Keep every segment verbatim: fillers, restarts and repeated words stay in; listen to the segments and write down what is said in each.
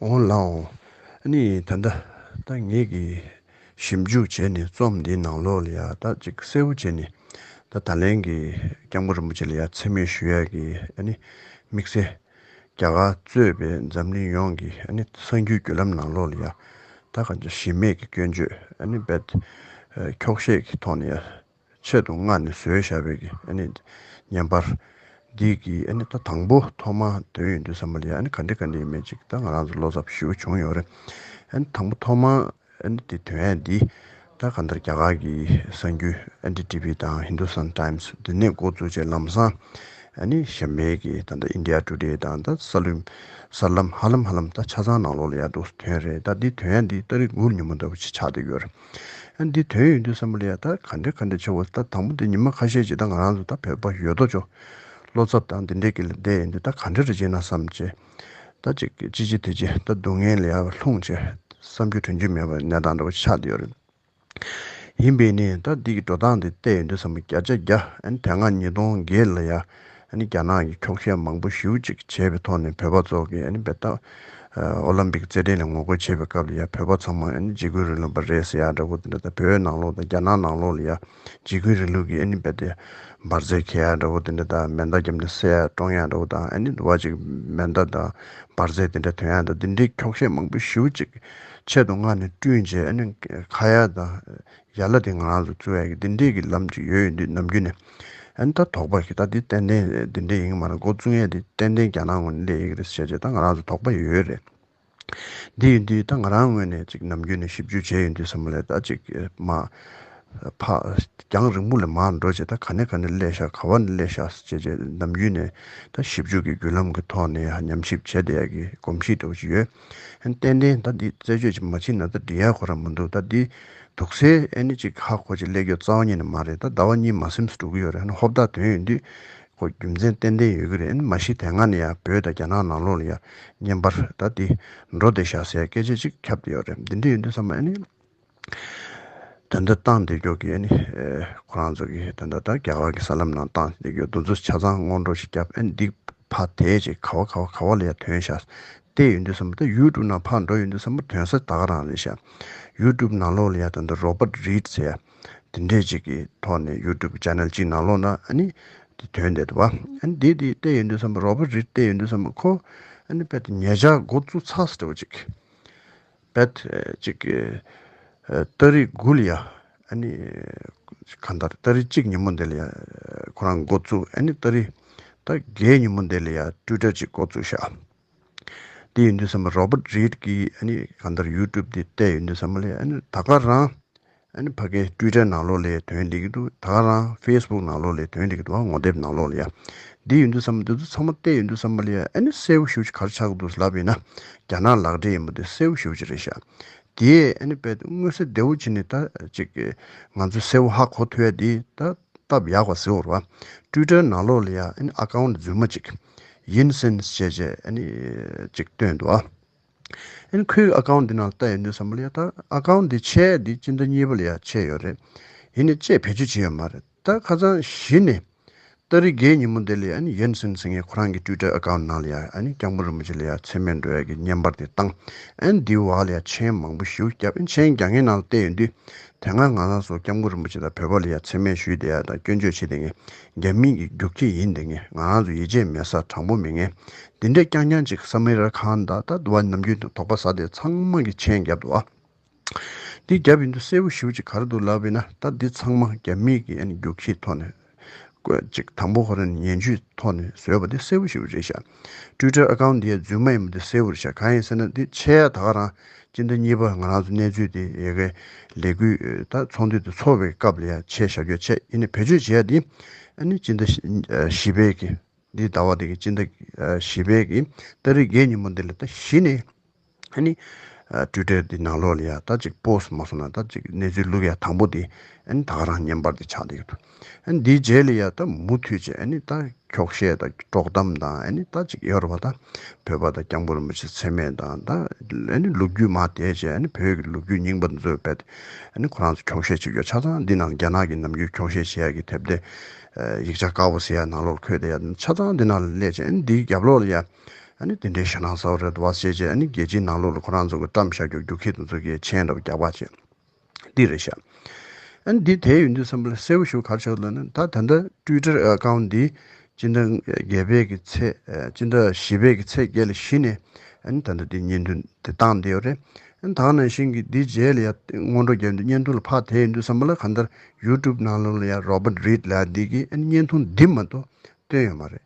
འོང་ལགས་འོང་། ཨ་ནི་ད་ལྟ་ད་ངེད་ཀྱིས་ཞིབ་འཇུག་བྱས་ནས་རྩོམ་འདིའི་ནང་ལོགས་ལ་ཡ་ད་ཅིག་གསལ་པོ་བྱས་ནས། ད་ད་ལན་གྱི་སྐྱབས་མགོན་རིན་པོ་ཆེ་ལ་ཡ་མཚན་སྨད་ཞུ་ཡ་གི་ཨ་ནི་དམིགས་བསལ་རྒྱ་གར་གཙོས་པའི་འཛམ་གླིང་ཡོངས་ཀྱི་ཨ་ནི་གསར་འགྱུར་བརྒྱུད་ལམ་ནང་ལོགས་ལ་ཡ་ད་ག་འདྲ་གཞི་མེད་ཀྱི་སྐྱོན་བརྗོད་ཨ་ནི་རྦད་འཁྱོག་བཤད་ཀྱི་ཐོག་ནས་ཡ། ཆེད་དུ་མངགས་ནས་བཟོས་བཞག་པའི་གི་ཨ་ནི་བརྙན་པར་འདི་གི་ཨ་ནི་ད་དང་པོ་ཐོག་མ་ཐོན་ཡོང་དུས་ཙམ་པ་ལ་ཡ་ཨ་ནི་ག་འདྲ་ག་འདྲ་ཡིན་མིན་ཅིག་ད་ང་རང་ཚོ་བློ་འཚབ་ཞེ་པོ་བྱུང་ཡོད་རེད། ཨ་ནི་དང་པོ་ཐོག་མ་ཨ་ནི་དེ་ཐོན་ཡ་འདི་ད་གང་ལྟར་རྒྱ་གར་གྱི་གསར་འགྱུར་ཨེན་ཌི་ཊི་ཝི་དང་ཧིན་དུ་སྟན་ཊའིམ་སི་འདི་ནས་འགོ་བཙུགས་བྱས་ལམ་སང་ཨ་ནི་གཞན་པའི་གི་ད་ལྟ་ཨིན་ཌི་ཡ་ཊུ་ཌེ་དང་ད་གསར་ལམ་གསར་ལམ་ཧ་ལམ་ཧ་ལམ་ད་ཆ་ཚང་ནང་ལོགས་ལ་ཡ་འདུག་ཐོན་རེད། ད་འདི་ཐོན་ཡ་འདི་ཏ་རིག་དགུ་ཉིན་མོ་ལྟ་བུ་ཅིག་ཆགས་བསྡད་ཡོད་རེད། ཨ་འདི་དོན་ཡོད་དུས་ཙམ་པ་ལ་ཡ་ད་ག་འདྲ་ག་འདྲ་བྱེད་དགོས། ད་དང་པོ་དེ་ཉི་མ་ཁ་ཤས་ཅིག་ད་ང་རང་ཚོ་ད་བོད་པ་ཡོད་དོ་ཅོག་བློ་འཚབ་དང་འདི་འདྲའི་གི་ལ་བསྡད་ཡོད་དུས་ད་ག་འདྲ་རེ་བྱེད་ན་བསམ་བྱས། ད་ཅིག་ཅི་ཅི་དེ་ཅི་ད་སྡུག་བསྔལ་ལ་ཡ་ལྷུང་བྱས་བསམ་རྒྱུ་དྲན་རྒྱུ་མེད་པ་གནས་སྟངས་འདྲ་བོ་ཆགས་བསྡད་ཡོད་རེད། ཡིན་པས་ནི་ད་འདི་གི་འགྲོ་སྟངས་འདི་བལྟས་ཡོང་དུས་ཙམ་པ་བརྒྱ་ཆ་བརྒྱ་ཨ་ནི་དེ་སྔ་ཉིས་སྟོང་བརྒྱད་ལ་ཡ་ཨ་ནི་རྒྱ་ནག་གིས་འཁྱོག་བཤད་མང་པོ་ཞེ་པོ་ཅིག་བྱས་པའི་ཐོག་ནས་བོད་པ་ཚོ་གིས་ཨ་ནི་བོད་ད་ཨོ་ལིམ་པིག་རྩེད་འགྲན་ལ་ངོ་རྒོལ་བྱས་པའི་སྐབས་ལ་ཡ་བོད་པ་ཚང་མ་ཨ་ནི་འཇིགས་སྐུལ་རིང་ལུགས་པ་རེད་ཟེར་ཡ་འདྲ་པོ་དེ་འདྲ་དང་བོད་ནང་ལོགས་དང་རྒྱ་ནག་ནང་ལོགས་ལ་ཡ་འཇིགས་སྐུལ་རིང་ལུགས་ཀྱི་ཨ་ནི་བོད་དེ་འབར་རྫས་འཁྱེར་ཡ་འདྲ་པོ་དེ་འདྲ་དང་མེ་མདའ་བརྒྱབ་ནས་བསད་ཡ་བཀྲོངས་ཡ་འདྲ་པོ་དང་ཨ་ནི་འདུག་པ་ཅིག་མེ་མདའ་དང་འབར་རྫས་དེ་འདྲ་ཐོན་ཡ་དང་དེ་འདྲའི་འཁྱོག་བཤད་མང་པོ་ཞེ་པོ་ཅིག་ཆེད་དུ་མངགས་ནས་བསྐྲུན་བྱས་ཨ་ནི་ཁ་ཡ་དང་། ཡ་ལ་དེ་ང་རང་ཚོ་བཙུགས་ཡ་གི་འདི་འདྲས་ཀྱི་ལམ་ཅིག་ཡོད་ཡོད་འདུག་ནམ་རྒྱུན་ནས། ཨ་ནི་ད་དོགས་པ་གི་ད་འདི་ཏན་ཏན་འདི་འདྲས་ཡིན་གྱི་མ་རེད། འགོ་བཙུགས་ཡ་འདི་ཏན་ཏན་རྒྱ་ནག་ངོས་ནས་སླེབས་ཡོད་ཀྱི་རེད་ཟེར་བྱས་ད་ང་རང་ཚོ་དོགས་པ་ཡོད་ཡོད་རེད། འདི་ཡིན་དུས་ད་ང་རང་ངོས་ནས་ཅིག་ནམ་རྒྱུན་ནས་ཞིབ་འཇུག་བྱས་ཡོང་དུས་ཙམ་པ་ལ་ད་ཅིག་མ་ཕ་རྒྱང་རིང་པོ་ལ་མར་འགྲོ་བྱས་ད་ག་ནས་ག་ནས་སླེབས་ཤག་ག་བ་ནས་སླེབས་ཤག་ཟེར་བྱས་ནམ་རྒྱུན་ནས་ད་ཞིབ་འཇུག་གི་བརྒྱུད་ལམ་གྱི་ཐོག་ནས་ཉམས་ཞིབ་བྱས་བསྡད་ཡ་གི་གོམས་གཤིས་འདྲ་བོ་ཅིག་ཡོད། ཨ་ནི་ཏན་ཏན་ད་འདི་རྩད་གཅོད་ཅིག་མ་བྱེད་ན་ད་འགྲིག་ཡ་ཁོ་རང་མི་འདུག་ད་འདི་འདུག་སེ་ཨ་ནི་ཅིག་ཧ་གོ་ཅིག་སླེབས་རྒྱུ་རྩ་བ་ཉིད་ནས་མ་རེད། ད་ཟླ་བ་གཉིས་མ་ཟིན་ཙམ་འགྲོ་གི་ཡོད་རེད། ཨ་ནི་ཧོབ་ཏ་དོན་ཡོད་དུས་ཁོ་རྒྱུ་མཚན་ཏན་ཏན་ཡོད་ཀྱི་རེད། ཨ་ནི་མ་གཞི་དེ་སྔ་ནས་ཡང་བོད་དང་རྒྱ་ནག་ནང་ལོགས་ལ་ཡང་བརྙན་པར་ད་འདི་འགྲོ་བསྡད་ཤག་ཟེར་སྐད་ཆ་ཅིག་ཁྱབ་བསྡད་ཡོད་རེད། འདི་འདྲ་ཡོད་དུས་ཙམ་པ་ཨ་ནི་ད་ལྟ་བཏང་བསྡད་རྒྱུ་གི་ཨ་ནི་ཨེ་ཁོ་རང་ཚོ་གི་ད་ལྟ་ད་རྒྱ་གར་གྱི་གསར་ལམ་ནང་བཏང་བསྡད་རྒྱུ་འདི་ཚོ་ཆ་ཚང་སྔོན་འགྲོ་ཞིག་བརྒྱབ། ཨ་ནི་འདི་ཕར་དེད་ཅིག་ག་བ་ག་བ་ག་བ་ལ་ཡང་ཐོན་ཤག་བལྟས་ཡོང་དུས་ཙམ་པ་ད་ཡུ་ཊུབ་ནང་ཕར་འགྲོ་ཡོང་དུས་ཙམ་པ་ཐོན་ས་ད་ག་རང་རེད་ཤག་ཡུ་ཊུབ་ནང་ལོགས་ལ་ཡང་ད་ལྟ་Robert Reed ཟེར་ཡ་དེ་འདྲས་ཅིག་གི་ཐོག་ནས་ཡུ་ཊུབ་ཅེ་ནལ་ཅིག་ནང་ལོགས་ན་ཨ་ནི་དེ་ཐོན་བསྡད་འདུག་བ། ཨ་ནི་དེ་དེ་བལྟས་ཡོང་དུས་ཙམ་པ་Robert Reed བལྟས་ཡོང་དུས་ཙམ་པ་ཁོ་ཨ་ནི་དཔེ་དེ་ཉེ་ཆར་འགོ་བཙུགས་ཚར་ཟེར་བ་ཅིག་བེད་ཅིག་ཏ་རིག་དགུ་ལ་ཡ་ཨ་ནི་གང་ལྟར་ཏ་རིག་གཅིག་ཉིན་མོ་འདི་ལ་ཡ་ཁོ་རང་འགོ་བཙུགས། ཨ་ནི་ཏ་རིག་ད་བརྒྱད་ཉིན་མོ་འདི་ལ་ཡ་ཊུའི་ཊར་ཅིག་འགོ་བཙུགས་ཤག་དེ་ཡིན་དུས་ཙམ་པ་Robert Reed གིས་ཨ་ནི་གང་ལྟར་ཡུ་ཊུབ་འདི་བལྟས་ཡོང་དུས་ཙམ་པ་ལ་ཡ་ཨ་ནི་ད་ག་རང་ཨ་ནི་ཕ་གིའི་ཊུའི་ཊར་ནང་ལོགས་ལ་ཐོན་བསྡད་ཀྱི་འདུག་ད་ག་རང་ཕེ་སི་བུག་ནང་ལོགས་ལ་ཐོན་བསྡད་ཀྱི་འདུག་ངོ་དེབ་ནང་ལོགས་ལ་ཡ། འདི་ཡིན་དུས་ཙམ་པ་འདི་ཚོ་ཚང་མ་བལྟས་ཡོང་དུས་ཙམ་པ་ལ་ཡ་ཨ་ནི་གསལ་པོ་ཞེ་པོ་ཅིག་ག་རེ་ཆགས་ཀྱི་འདུག་ལབ་ཡིན་ན་རྒྱ་ནག་ལག་འབྲེལ་ཡིན་པ་འདི་གསལ་པོ་ཞེ་པོ་ཅིག་རེད་ཤག་དེ་ཨ་ནི་དཔེ་མངོན་གསལ་དོད་པོ་བྱས་ནས་ད་ཅིག་ང་ཚོས་གསལ་པོ་ཧ་གོ་ཐུབ་ཡ་དེ་ད་སྟབས་ཡག་པ་ཟེར་བ་རེད་བ། ཊུའི་ཊར་ནང་ལོགས་ལ་ཡ་ཨ་ནི་ཨ་ཀའུན་ཊི་རྫུན་མ་ཅིག་ཡིན་སེན་ཟེར་བྱས་ཨ་ནི་ཅིག་བཏོན་འདུག་ཨ། ཨ་ནི་ཁོའི་ཨ་ཀའུན་ཊི་འདི་ནང་ལ་ལྟ་ཡོང་དུས་ཙམ་པ་ལ་ཡ་ད་ཨ་ཀའུན་ཊི་འདི་ཕྱེ་ཡ་འདི་སྤྱི་ཟླ་གཉིས་པ་ལ་ཡ་ཕྱེ་ཡོད་རེད། ཡིན་ནའི་ཅིག་བེད་སྤྱོད་བྱས་ཡོད་མ་རེད། ད་ཁ་སང་གཞི་ནས་ཏ་རིག་བརྒྱད་ཉིན་མོ་འདི་ལ་ཡ་ཨ་ནི་ཡན་སེན་ཟེར་མཁན་ཁོ་རང་གི་ཊུའི་ཊར་ཨ་ཀའུན་ཊི་ནང་ལ་ཡ་ཨ་ནི་སྐྱབས་མགོན་རིན་པོ་ཆེ་ལ་ཡ་མཚན་སྨད་འགྲོ་ཡ་གི་བརྙན་པར་དེ་བཏང་། ཨ་ནི་འདིའི་འོག་ལ་ཡ་མཆན་མང་པོ་ཞེ་པོ་བརྒྱབ། ཨ་ནི་མཆན་རྒྱག་མཁན་ནང་ལ་བལྟས་ཡོང་དུས་དེ་སྔ་ང་རང་ཚོ་སྐྱབས་མགོན་རིན་པོ་ཆེ་དང་བོད་པ་ལ་ཡ་མཚན་སྨད་ཞུས་བསྡད་ཡ་དང་སྐྱོན་བརྗོད་བྱེད་བསྡད་མཁན་རྒྱ་མི་གི་རྒྱུག་ཁྱི་ཡིན་བསྡད་མཁན་ང་རང་ཚོ་ཡིད་ཆེས་མེད་ས་དྲང་པོ་མེད་མཁན་འདི་འདྲས་རྐྱང་རྐྱང་ཅིག་ས་མི་ར་ཁང་དང་ད་དུ་བ་ནམ་རྒྱུན་དུ་དོགས་པ་ཟ་བསྡད་ཚང་མ་གི་མཆན་བརྒྱབ་འདུག་ཨ། འདི་བརྒྱབ་ཡིན་དུས་གསལ་པོ་ཞེ་པོ་ཅིག་ག་རེ་འདུག་ལབ་ཡིན་ན་ད་འདི་ཚང་མ་རྒྱ་མི་གི་ཨ་ནི་རྒྱུག་ཁྱིའི་ཐོག་ནས་བཀོད་ཅིག་དང་པོ་ཁོ་རང་ནས་ངན་ཇུས་ཐོག་ནས་བཟོས་པ་འདི་གསལ་པོ་ཞེ་པོ་རེད་ཤག་ཊུའི་ཊར་ཨ་ཀའུན་ཊི་འདི་རྫུན་མ་ཡིན་པ་འདི་གསལ་པོ་རེད་ཤག་གང་ཡིན་ཟེར་ན་འདི་ཕྱེ་ཡ་ད་ག་རང་སྤྱི་ཟླ་གཉིས་པ་ང་རང་ཚོ་གནས་ཚུལ་འདི་ཡ་གི་ལས་འགུལ་ད་ཚོགས་འདུ་དེ་ཚོགས་པའི་སྐབས་ལ་ཡ་ཕྱེ་བཞག་རྒྱུ་བྱས། ཡིན་ནའི་བེད་སྤྱོད་བྱེད་ཡ་འདི་ཨ་ནི་སྤྱི་ཟླ་བཞི་པའི་གི་འདི་ཟླ་བ་འདི་གི་སྤྱི་ཟླ་བཞི་པའི་གི་ཏ་རིག་བརྒྱད་ཉིན་མོ་འདི་ལ་ད་གཞི་ནས། ཨ་ནི། ཊུའི་ཊར་འདི་ནང་ལོགས་ལ་ཡ་ད་ཅིག་པོ་སི་ཊི་མ་སོང་ན་ད་ཅིག་གནས་ཚུལ་བླུག་ཡ་དང་པོ་འདི་ཨ་ནི་ད་ག་རང་བརྙན་པར་འདི་ཆགས་བསྡད་ཀྱི་འདུག་ཨ་ནི་འདིའི་རྗེས་ལ་ཡ་ད་མུ་མཐུད་བྱས་ཨ་ནི་ད་འཁྱོག་བཤད་དང་དཀྲོག་གཏམ་དང་ཨ་ནི་ད་ཅིག་ཡོད་རེད་བ། ད་བོད་པ་དང་སྐྱབས་མགོན་རིན་པོ་ཆེ་མཚན་སྨད་དང་ད་ཨ་ནི་ལོ་རྒྱུས་མར་དེད་བྱས་ཨ་ནི་བོད་ཀྱི་ལོ་རྒྱུས་རྙིང་པ་འདི་ཚོ་རྦད་ཨ་ནི་ཁོ་རང་ཚོ་འཁྱོག་བཤད་བྱེད་རྒྱུ་ཆ་ཚང་འདི་ནང་རྒྱ་ནག་གི་ནམ་རྒྱུན་འཁྱོག་བཤད་བྱེད་ཡ་གི་དེབ་དེ་ཡིག་ཆ་དཀར་པོ་ཟེར་ཡ་ནང་ལོགས་འཁོད་བསྡད་ཡ་ཆ་ཚང་འདི་ནང་ལ་སླེབས་བྱས་ཨ་ནི་འདིའི་རྒྱབ་ལོགས་ལ་ཡ། ཨ་ནི་དེ་འདྲའི་ཞེད་སྣང་ཚ་བོ་རེད་འདུག་བ་བྱས་བྱས། ཨ་ནི་རྒྱལ་སྤྱིའི་ནང་ལོགས་ལ་ཁོ་རང་ཚོ་གི་བཀྲམ་བཞག་རྒྱུ་རྒྱུ་ཁྱི་དེ་ཚོ་གི་མཆན་འདྲ་བོ་རྒྱག་པ་བྱས། འདི་རེད་ཤག་ཨ་ནི་འདི་དེ་ཡིན་དུས་ཙམ་པ་ལ་གསལ་པོ་ཞིག་ག་རེ་ཆགས་འདུག་ན། ད་ད་ལྟ་Twitter account འདི་སྤྱི་ཟླ་བརྒྱད་པའི་གི་ཚེས་ཨ་སྤྱི་ཟླ་བཞི་པའི་གི་ཚེས་བརྒྱད་ལ་གཞི་ནས་ཨ་ནི་ད་ལྟ་འདི་བརྙན་ཐུང་དེ་བཏང་བསྡད་ཡོད་རེད། ཨ་ནི་ད་ག་ནང་བཞིན་གྱི་འདི་རྗེས་ལ་ཡ་སྔོན་འགྲོ་རྒྱག་དུས་བརྙན་ཐུང་ལ་ཕར་དེད་ཡོང་དུས་ཙམ་པ་ལ་གང་ལྟར་YouTube ནང་ལོགས་ལ་ཡ་Robert Reid ལགས་འདི་གིས་ཨ་ནི་བརྙན་ཐུང་འདི་མ་གཏོགས་བཏོན་ཡོད་མ་རེད།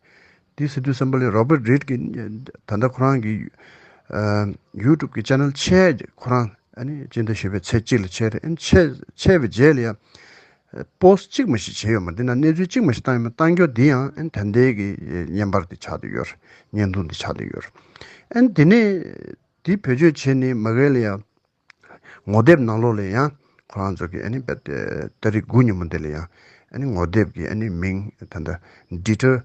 འདི་ཟེར་དུས་ཙམ་པ་ལ་Robert Reid གིས་ད་ལྟ་ཁོ་རང་གི་ཨ་YouTube གི་channel ཕྱེ་ཁོ་རང་ཨ་ནི་སྤྱི་ཟླ་བཞི་པའི་ཚེས་གཅིག་ལ་ཕྱེ་རེད། ཨ་ནི་ཕྱེ་ཕྱེ་བའི་རྗེས་ལ་ཡ་post གཅིག་མ་ཞིག་བྱས་ཡོད་མ་རེད། འདི་ན་གནས་ཚུལ་གཅིག་མ་ཞིག་བཏང་ཡོད་མ་རེད། བཏང་རྒྱུ་འདི་ཡང་ཨ་ནི་ད་ལྟའི་གི་བརྙན་པར་འདི་ཆགས་བསྡད་ཡོད་རེད། བརྙན་ཐུང་འདི་ཆགས་བསྡད་ཡོད་རེད། ཨ་ནི་དེ་ནས་འདི་བེད་སྤྱོད་བྱས་ནས་མ་གི་ལ་ཡ་ངོ་དེབ་ནང་ལོགས་ལ་ཡང་ཁོ་རང་ཚོ་གི་ཨ་ནི་བེད་ཏ་རིག་དགུ་ཉིན་མོ་འདི་ལ་ཡང་ཨ་ནི་ངོ་དེབ་ཀྱི་ཨ་ནི་མིང་ད་ལྟ་Deter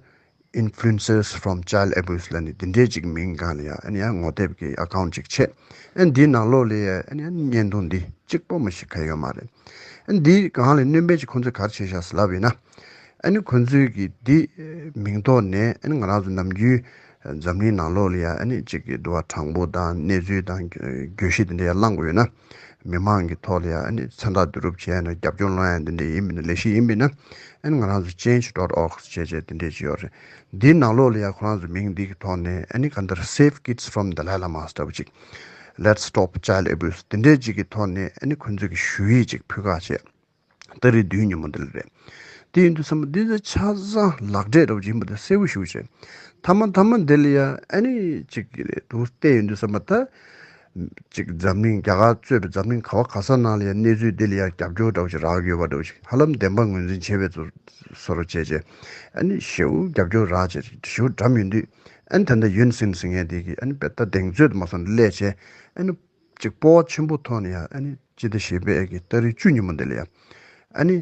Influencers from Child Abuse ལབ་ནས་འདི་འདྲའི་ཅིག་མིང་སྒང་ལ་ཡང་ཨ་ནི་ཡང་ངོ་དེབ་ཀྱི་account ཅིག་ཕྱེ། ཨ་ནི་འདིའི་ནང་ལོགས་ལ་ཡང་ཨ་ནི་ཡང་བརྙན་ཐུང་འདི་གཅིག་པོ་མ་ཞིག་གང་ཡོད་མ་རེད། ཨ་ནི་འདིའི་སྒང་ལ་སྣོན་པ་ཅིག་ཁོང་ཚོས་ག་རེ་བྱས་ཤག་ཟེར་ལབ་ཡིན་ན། ཨ་ནི་ཁོང་ཚོས་ཀྱི་འདི་མིང་ཐོག་ནས་ཨ་ནི་ང་རང་ཚོ་ནམ་རྒྱུན་འཛམ་གླིང་ནང་ལོགས་ལ་ཡ་ཨ་ནི་གཅིག་གི་འདུ་བ་དྲང་པོ་དང་གནས་ཚུལ་དང་བརྗོད་གཞི་དེ་འདྲ་ཡ་བླང་དགོས་ཡོད་ན། མི་མང་གི་ཐོག་ལ་ཡ་ཨ་ནི་མཚན་རྟགས་བསྡུ་རུབ་བྱས་ན་རྒྱབ་ལྗོངས་སློང་ཡ་འདི་འདྲ་ཡིན་པ་ན་ལས་གཞི་ཡིན་པ་ན། ཨ་ནི་ང་རང་ཚོ་change dot org བྱས་བྱས་དེ་འདྲས་ཅིག་ཡོད་རེད། འདིའི་ནང་ལོགས་ལ་ཡ་ཁོ་རང་ཚོ་མིང་འདི་གི་ཐོག་ནས་ཨ་ནི་ག་འདིར Save Kids from Dalai Lama ལྟ་བུ་ཅིག Let's Stop Child Abuse དེ་འདྲས་ཅིག་གི་ཐོག་ནས་ཨ་ནི་ཁོ་ཚོས་ཀྱི་ཞུ་ཡིག་ཅིག་ཕུལ་ཁག་བྱས། ཏ་རིག་བདུན་ཉིན་མོ་འདི་ལ་རེད། དེ་ཡིན་དུས་ཙམ་པ་འདི་ཚོ་ཆ་ཚང་ལག་འབྲེལ་འདྲ་བོ་ཡིན་པ་དེ་གསལ་པོ་ཞེ་པོ་ཅིག་མཐའ་མ་མཐའ་མ་འདི་ལ་ཡ་ཨ་ནི་ཅིག་གི་རེད་འདུག་བལྟས་ཡོང་དུས་ཙམ་པ་ད། ཅིག་འཛམ་གླིང་རྒྱ་གར་གཙོས་པའི་འཛམ་གླིང་ག་བ་ག་ས་ནང་ལ་ཡ་གནས་ཚུལ་འདི་ལ་ཡ་རྒྱབ་སྐྱོར་འདྲ་བོ་ཅིག་རག་གི་ཡོད་པ་འདྲ་བོ་ཅིག་ཧ་ལམ་བདེན་པ་ངོས་འཛིན་བྱེད་པའི་ཚོ་བཟོ་འདྲ་བྱས་བྱས། ཨ་ནི་ཞེ་པོ་རྒྱབ་སྐྱོར་རག་བྱས་ཞེ་པོ་འགྲམ་ཡོང་དུས། ཨ་ནི་ད་ལྟ་ཡུན་སིན་ཟེར་མཁན་དེ་གིས་ཨ་ནི་བེད་ཏ་གདེང་ཚོད་དུ་མ་སོང་ནས་སླེབས་བྱས། ཨ་ནི་ཅིག་སྤོབས་པ་ཆེན་པོ་ཐོག་ནས་ཡ་ཨ་ནི་སྤྱི་ཟླ་བཞི་པའི་གི་ཏ་རིག་བཅུ་ཉིན་མོ་འདི་ལ་ཡ། ཨ་ནི་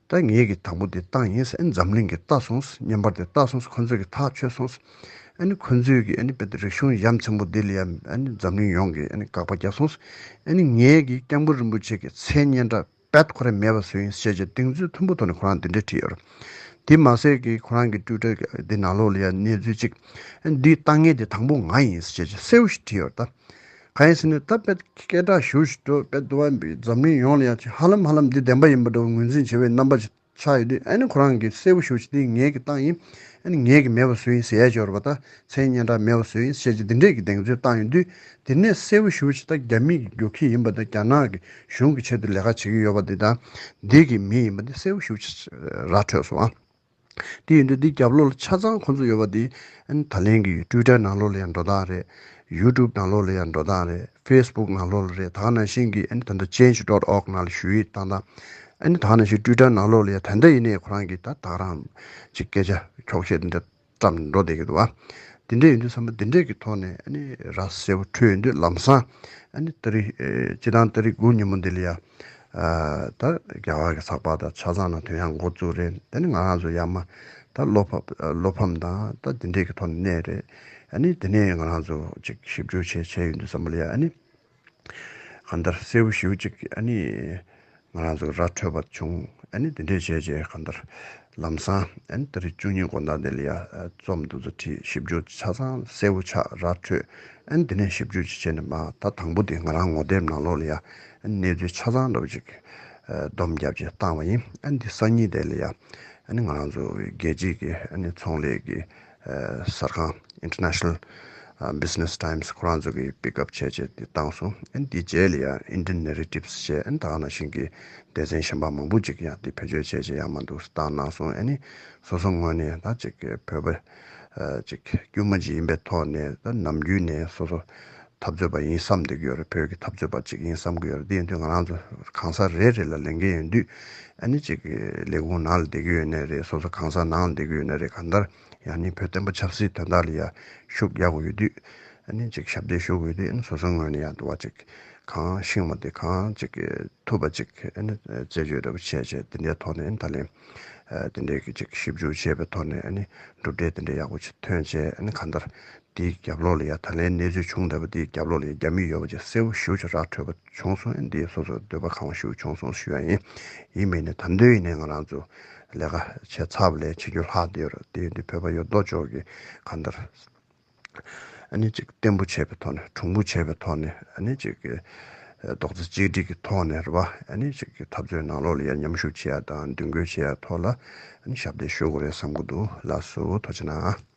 ད་ངས་གི་དང་པོ་འདི་བཏང་ཡིན་ཟེར། ཨ་ནི་འཛམ་གླིང་གིས་བལྟས་སོང་། བརྙན་པར་དེ་བལྟས་སོང་། ཁོ་ཚོས་གི་ཐག་ཆོད་སོང་། ཨ་ནི་ཁོ་ཚོས་གི་ཨ་ནི་བེད་ཏ་རིག་གཞུང་ཡ་མཚན་པོ་འདི་ལ་ཡ་ཨ་ནི་འཛམ་གླིང་ཡོངས་ཀྱིས་ཨ་ནི་དགག་པ་བརྒྱབ་སོང་། ཨ་ནི་ངས་གི་སྐྱབས་མགོན་རིན་པོ་ཆེ་གི་མཚན་སྙན་གྲགས་རྦད་ཁོ་རང་མེད་པ་བཟོས་ཡིན་ཞེས་བྱས་གདེང་ཚོད་མཐོན་པོ་ཐོག་ནས་ཁོ་རང་འདི་འདྲ་བྲིས་ཡོད་རེད། དེ་མ་ཟད་ཀྱི་ཁོ་རང་གི་ཊུའི་ཊར་འདི་ནང་ལོགས་ལ་ཡང་གནས་ཚུལ་གཅིག་འདི་བཏང་མཁན་དེ་དང་པོ་ང་ཡིན་ཞེས་བྱས་གསལ་པོ་ཞིག་བྲིས་ཡོད་རེད་ད། གང་ཡིན་ཟེར་ན་ད་དཔེ་སྐད་གྲགས་ཞེ་པོ་ཞིག་འགྲོ་དཔེ་འདུག་བ། འཛམ་གླིང་ཡོངས་ལ་ཡང་ཧ་ལམ་ཧ་ལམ་འདི་བདེན་པ་ཡིན་པ་འདྲ་བོ་ངོས་འཛིན་བྱེད་པའི་རྣམ་པ་ཞིག་ཆགས་ཡོད་དུས། ཨ་ནི་ཁོ་རང་གིས་གསལ་པོ་ཞེ་པོ་ཞིག་འདི་ངེད་ཀྱིས་བཏང་ཡིན། ཨ་ནི་ངེད་ཀྱིས་མེད་པ་བཟོས་ཡིན་ཟེར་ཡ་ཅིག་ཡོད་རེད་པ། ད་མཚན་སྙན་གྲགས་མེད་པ་བཟོས་ཡིན་ཟེར་གྱི་འདི་འདྲས་ཀྱི་གདེང་ཚོད་བཏང་ཡོང་དུས། དེ་ནས་གསལ་པོ་ཞེ་པོ་ཞིག་ད་རྒྱ་མི་གི་རྒྱུག་ཁྱི་ཡིན་པ་དང་རྒྱ་ནག་གི་གཞུང་གི་ཆེད་དུ་ལས་ཀ་བྱེད་ཀྱི་ཡོད་པ་འདི་དང་། འདི་གི་མི་ཡིན་པ་འདི་གསལ་པོ་ཞེ་པོ་ཞིག་ར་འཕྲོད་སོང་ཨ། དེ་ཡིན་དུས་འདི་རྒྱབ་ལོགས་ལ་ཆ་ཚང་ཁོང་ཚོ་ཡོད་པ་འདི། ཨ་ནི་ད་ལན་གྱི་ཊུའི་ཊར་ནང་ལོགས་ལ་ཡང་འགྲོ་སྟངས་རེད། ཡུ་ཊུབ་ནང་ལོགས་ལ་ཡང་འགྲོ་སྟངས་རེད། ཕེ་སི་བུག་ནང་ལོགས་ལ་རེད། ད་ག་ནང་བཞིན་གྱི་ཨ་ནི་ད་ལྟ་ཅེན་ཇི་ཌོ་ཊི་ཨོག་ནང་ལ་ཞུ་ཡིག་བཏང་སྟངས། ཨ་ནི་ད་ག་ནང་བཞིན་ཊུའི་ཊར་ནང་ལོགས་ལ་ཡང་ད་ལྟ་ཡིན་ནའི་ཁོ་རང་གིས་ད་ད་ག་རང་ཅིག་སྐད་ཆ་འཁྱོག་བཤད་འདི་འདྲ་བཀྲམ་འགྲོ་བསྡད་ཀྱི་འདུག་བ། དེ་འདྲ་ཡིན་དུས་ཙམ་པ་འདི་འདྲས་ཀྱི་ཐོག་ནས་ཨ་ནི་ར་གསལ་པོ་འཕྲོད་ཡོང་དུས་ལམ་སང་ཨ་ནི་ཏ་རིག་ཨེ་སྤྱི་བཏང་ཏ་རིག་དགུ་ཉིན་མོ་འདི་ལ་ཡ། ཨ་ད་རྒྱ་གར་གྱི་ཚགས་པར་དང་ཆ་ཚང་ནང་ཐོན་ཡག་འགོ་བཙུགས་རེད། དེ་ནི་ང་རང་ཚོ་ཡར་མར་ད་བློ་ཕམ་བློ་ཕམ་དང་ད་འདི་འདྲས་ཀྱི་ཐོག་ནས་གནས་རེད། ཨ་ནི་དེ་ནས་ང་རང་ཚོ་ཅིག་ཞིབ་འཇུག་བྱས་བྱས་ཡོང་དུས་ཙམ་པ་ལ་ཡ་ཨ་ནི། གང་ལྟར་གསལ་པོ་ཞེ་པོ་ཅིག་ཨ་ནི་ང་རང་ཚོ་ར་འཕྲོད་པ་བྱུང་། ཨ་ནི་དེ་འདྲས་བྱས་བྱས་གང་ལྟར་ལམ་སང་ཨ་ནི་ཏ་རིག་བཅུ་གཉིས་དགོང་དག་དེ་ལ་ཡ་རྩོམ་འདི་ཚོ་བྲིས། ཞིབ་འཇུག་ཆ་ཚང་གསལ་པོ་ཆགས་ར་འཕྲོད། ཨ་ནི་དེ་ནས་ཞིབ་འཇུག་ཅིག་བྱས་ནས་མ་ད་དང་པོ་དེ་ང་རང་ངོ་དེབ་ནང་ལོགས་ལ་ཡ་ཨ་ནི་གནས་ཚུལ་ཆ་ཚང་འདྲ་བོ་ཅིག་ཨ་སྡོམ་བརྒྱབ་བྱས་བཏང་བ་ཡིན། ཨ་ནི་འདི་སང་ཉིན་དེ་ལ་ཡ་ཨ་ནི་ང་རང་ཚོ་རྒྱལ་སྤྱིའི་གི་ཨ་ནི་ཚོང་ལས་ཀྱི་ཨ་གསར་ཁང་International Business Times ཁོ་རང་ཚོ་གིས་པིག་ཨབ་བྱས་བྱས་དེ་བཏང་སོང་། ཨ་ནི་དེའི་རྗེས་ལ་ཡང་Indian Narratives བྱས། ཨ་ནི་ད་ག་ནང་བཞིན་གྱི་སྡེ་ཚན་གཞན་པ་མང་པོ་ཅིག་ཡང་དེ་བེད་སྤྱོད་བྱས་བྱས་ཡང་མ་འདུག་བཏང་གནང་སོང་། ཨ་ནི་སོ་སོ་ངོས་ནས་ད་ཅིག་བོད་པ་ཅིག་དཀྱུས་མ་ཅིག་ཡིན་པའི་ཐོག་ནས་ད་ནམ་རྒྱུན་ནས་སོ་སོ་འཐབ་རྩོད་པ་ཡིན་བསམ་བསྡད་ཀྱི་ཡོད་རེད། བོད་ཀྱི་འཐབ་རྩོད་པ་ཅིག་ཡིན་བསམ་གྱི་ཡོད་རེད། དེ་ཡིན་དུས་ང་རང་ཚོ་གང་ཟག་རེ་རེ་ལ་ལས་འགན་ཡོད་དུས། ཨ་ནི་ཅིག་ལས་ཁུངས་ནང་ལ་བསྡད་ཀྱི་ཡོད་ནའི་རེད། སོ་སོ་གང་ཟག་ནང་ལ་བསྡད་ཀྱི་ཡོད་ནའི་རེད། གང་ལྟར་ཡང་ནི་བོད་བསྟན་པ་ཆབ་སྲིད་དོན་དག་ལ་ཡ་ཤུགས་རྒྱག་དགོས་ཡོད་དུས། ཨ་ནི་ཅིག་ཞབས་འདེགས་ཞུ་དགོས་ཡོད་དུས། ཨ་ནི་སོ་སོའི་ངོས་ནས་ཡང་དུ་བ་ཅིག་གང་ཤེས་མ་དེ་གང་ཅིག་ཐུབ་པ་ཅིག་ཨ་ནི་རྩད་གཅོད་འདྲ་པོ་བྱས་བྱས་དེ་འདྲའི་ཐོག་ནས་ཨ་ནི་ད་ལན་དེ་འདྲའི་གི་ཅིག་ཞིབ་འཇུག་བྱས་པའི་ཐོག་ནས་ཨ་ནི་གྲུབ་འབྲས་དེ་འདྲའི་ཡག་པོ་ཅིག་ཐོན་བྱས། ཨ་ནི་གང་ལྟར་དེའི་རྒྱབ་ལོགས་ལ་ཡ་ད་ལན་གནས་ཚུལ་བྱུང་བསྡད་པ་དེའི་རྒྱབ་ལོགས་ལ་ཡ་རྒྱ་མི་ཡོད་པ་ཅིག་གསལ་པོ་ཞེ་པོ་ཅིག་ར་འཕྲོད་པ་བྱུང་སོང་། ཨ་ནི་དེ་སོ་སོ་འདོད་པ་ཁེངས་པོ་ཞེ་པོ་བྱུང་སོང་ཞུ་ཡ་ཡིན། ཡིན་མིན་ནི་ད་འདོད་ཡིན་ནའི་ང་རང་ཚོ་ལས་ཀ་བྱས་ཚར་བ་ལས་བྱེད་རྒྱུ་ལྷག་བསྡད་ཡོད་རེད། དེ་ཡིན་དུས་བོད་པ་ཡོད་དོ་ཅོག་གི་གང་ལྟར་ ཨ་ནི་ཅིག་བརྟན་པོ་བྱས་པའི་ཐོག་ནས། གྲུང་པོ་བྱས་པའི་ཐོག་ནས། ཨ་ནི་ཅིག་རྡོག་རྩ་གཅིག་སྒྲིལ་གྱི་ཐོག་ནས་རེད་པ། ཨ་ནི་ཅིག་འཐབ་རྩོད་ནང་ལོགས་ལ་ཡར་མཉམ་ཞུགས་བྱེད་ཡ་དང་མདུན་སྐྱོད་བྱེད་ཡ་ཐོག་ལ་ཨ་ནི་ཞབས་འདེགས་ཞུ་དགོས་རེད་བསམ་གྱི་འདུག། ལགས་སོ། ཐུགས་རྗེ་གནང་།